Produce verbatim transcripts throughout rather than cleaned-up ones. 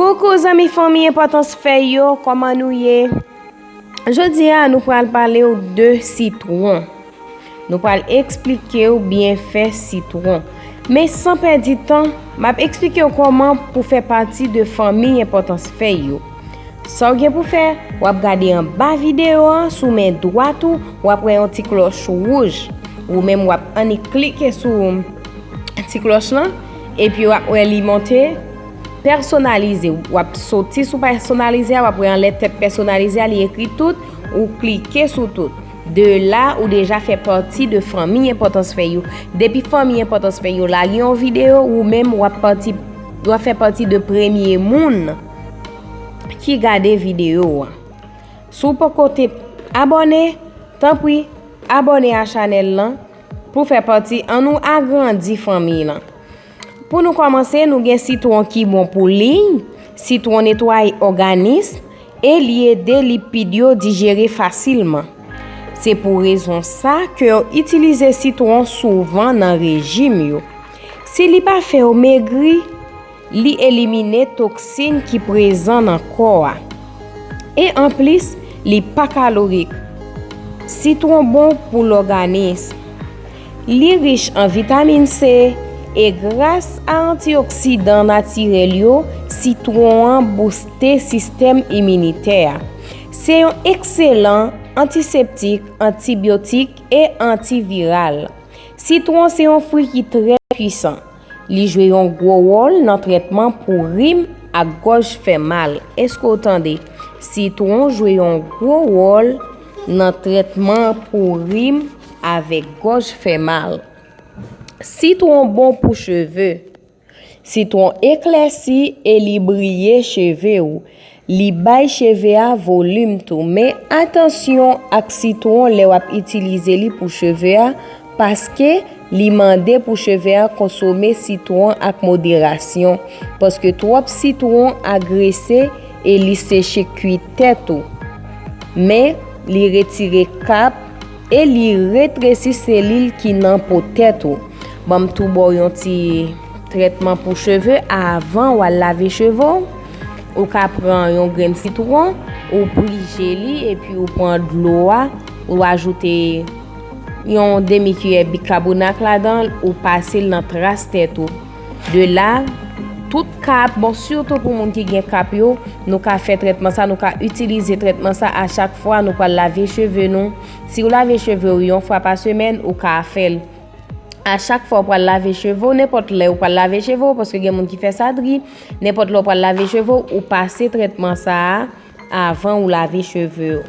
Koukou zanmi fanmi enpòtans fèy yo, kòman nou ye? Jodi a nou pral pale w de sitwon. Nou pral eksplike w byenfè sitwon. Men san pèdi tan, m ap eksplike w kòman pou fè pati de fanmi enpòtans fèy yo. Sa w gen pou fè, w ap gade anba videyo an, sou men dwat ou, w ap wè yon ti klòch wouj. Ou menm w ap annik klike sou ti klòch lan, epi w ap wè li monte pèsonalize. W ap soti sou pèsonalize a, w ap wè anlè tèt pèsonalize a, li ekri tout, ou klike sou tout. De la, ou deja fè pati de fanmi enpòtans fèy yo. Depi fanmi enpòtans fèy yo lage yon videyo, ou menm w ap pati, w ap fè pati de premye moun ki gade videyo an. Si w poko te abòne, tanpri, abòne a chanèl lan pou fè pati, ann nou agrandi fanmi lan. Pou nou kòmanse, nou gen sitwon ki bon pou liy, sitwon netwaye òganis, e li ede lipid yo dijere fasilman. Se pou rezon sa ke yo itilize sitwon souvan nan rejim yo. Si li pa fè w megri, li elimine toksin ki prezan nan kò a. E anplis, li pa kalorik. Sitwon bon pou lòganis. Li rich an vitamin C, e gras a antioksidan natirèl yo, sitwon an bouste sistèm iminitè a. Se yon ekselan antiseptik, antibyotik e antiviral. Sitwon se yon fwi ki trè pwisan. Li jwe yon gwo wòl nan trètman pou rim ak gòj fè mal. Èske w tande? Sitwon jwe yon gwo wòl nan trètman pou rim avèk gòj fè mal. Sitwon bon pou cheve. Sitwon eklèsi e li briye cheve w. Li bay cheve a volim tou. Men atansyon ak sitwon lè w ap itilize li pou cheve a, paske li mande pou cheve a konsome sitwon ak moderasyon, paske twòp sitwon agrese e li seche kwi tèt ou. Men, li retire kap e li retresi selil ki nan po tèt ou. Ban m tou ba w yon ti trètman pou cheve avan w al lave cheve w. Ou ka pran yon grenn sitwon, ou prije li, epi ou pran dlo a, ou ajoute yon demi kiyè bikabonat ladan l, ou pase l nan tras tèt ou. De la, tout kap, bon, sitou pou moun ki gen kap yo, nou ka fè trètman sa, nou ka itilize trètman sa a chak fwa nou pral lave cheve nou. Si w lave cheve w yon fwa pa semèn, ou ka fè l a chak fwa w pral lave cheve w, nenpòt lè w pral lave cheve w, paske gen moun ki fè sa dri, nenpòt lè w pral lave cheve w, ou pase trètman sa a avan ou lave cheve w.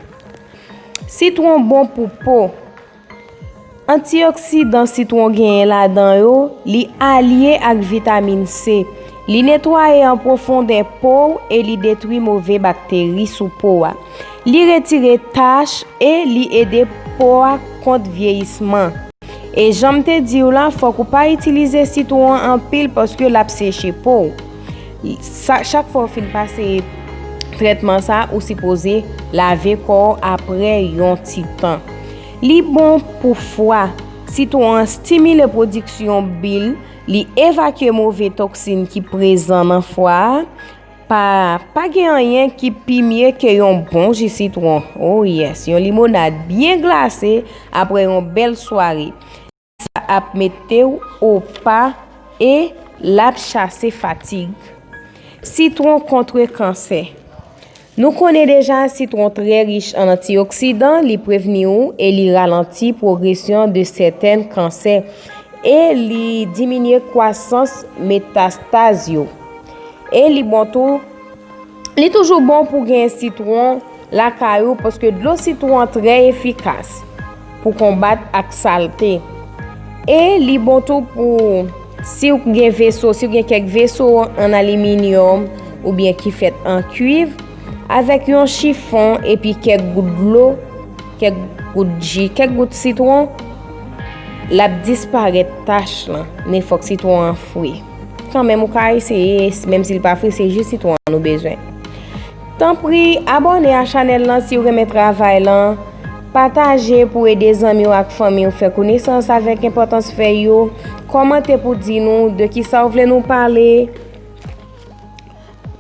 Sitwon bon pou po. Antioksidan sitwon genyen ladan yo, li alye ak vitamin C. Li netwaye an pwofondè po w e li detwi move bakteri sou po a. Li retire tach e li ede po a kont vyeyisman. E jan m te di w la, fòk ou pa itilize sitwon an anpil paske l ap seche po w. Sa, chak fwa w fin pase trètman sa, ou sipoze lave kò w apre yon ti tan. Li bon pou fwa. Sitwon an stimile pwodiksyon bil, li evakye move toksin ki prezan nan fwa a. Pa, pa gen anyen ki pi mye ke yon bon ji sitwon. Oh yes, yon limonad byen glase apre yon bèl sware. Sa ap mete w opa e l ap chase fatig. Sitwon kont kansè. Nou konnen deja sitwon trè rich an antioksidan, li prevni w e li ralanti pwogresyon de sèten kansè e li diminye kwasans metastaz yo. E li bon tou, li toujou bon pou gen sitwon lakay ou, paske dlo sitwon an trè efikas pou konbat ak salte. E li bon tou pou si w gen veso, si w gen kèk veso an aliminyòm oubyen ki fèt an kwiv, avèk yon chifon epi kèk gout dlo, kèk gout ji, kèk gout sitwon, l ap disparèt tach lan, men fòk sitwon an fre. Kanmenm, ou ka eseye, menm si l pa fre, se ji sitwon an nou bezwen. Tanpri, abòne a chanèl lan si w renmen travay lan. Pataje pou ede zanmi w ak fanmi w fè konesans avèk enpòtans fèy yo. Kòmante pou di nou de kisa w vle nou pale.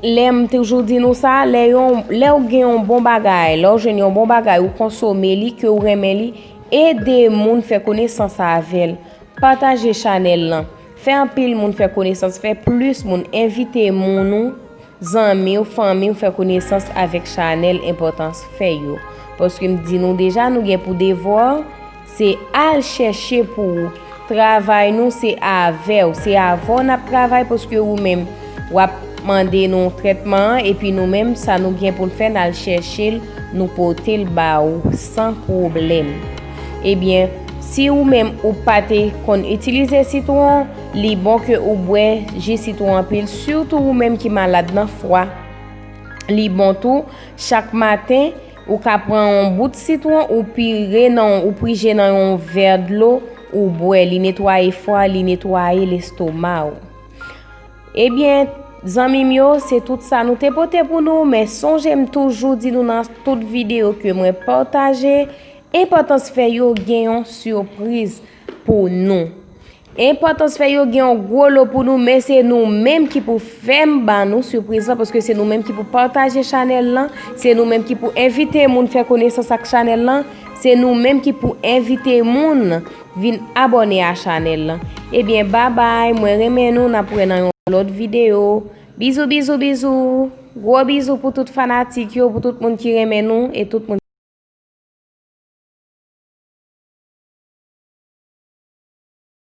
Lè m toujou di nou sa, lè yon, lè w gen yon bon bagay, lè w jwenn yon bon bagay, ou konsome li, ke w renmen li, ede moun fè konesans avè l. Pataje chanèl lan. Fè anpil moun fè konesans, fè plis moun, envite moun ou, zanmi w, fanmi w fè konesans avèk chanèl Enpòtans Fèy yo. Paske m di nou deja, nou gen pou devwa, se al chèche pou ou. Travay nou, se avè w, se avè w n ap travay, paske ou menm, w ap mande nou trètman an, epi nou menm, sa nou gen pou n fè, n al chèche l, nou pote l ba ou san pwoblèm. Ebyen, si ou menm ou pa te konn itilize sitwon, li bon ke ou bwè ji sitwon anpil, sitou ou menm ki malad nan fwa. Li bon tou, chak maten, ou ka pran yon bout sitwon, ou pire nan, ou pije nan yon vè dlo, ou bwè. Li netwaye fwa, li netwaye lestoma w. Ebyen, zanmi m yo, se tout sa nou te pote pou nou, men sonje m toujou di nou nan tout videyo ke mwen pataje, Enpòtans Fèy yo gen yon sipriz pou nou. Enpòtans Fèy yo gen yon gwo lo pou nou, men se nou menm ki pou fè m ba nou sipriz lan, paske se nou menm ki pou pataje chanèl lan, se nou menm ki pou envite moun fè konesans ak chanèl lan, se nou menm ki pou envite moun vin abòne a chanèl lan. Ebyen, babay, mwen renmen nou, n ap wè nan yon lòt videyo. Bizou, bizou, bizou. Gwo bizou pou tout fanatik yo, pou tout moun ki renmen nou e tout moun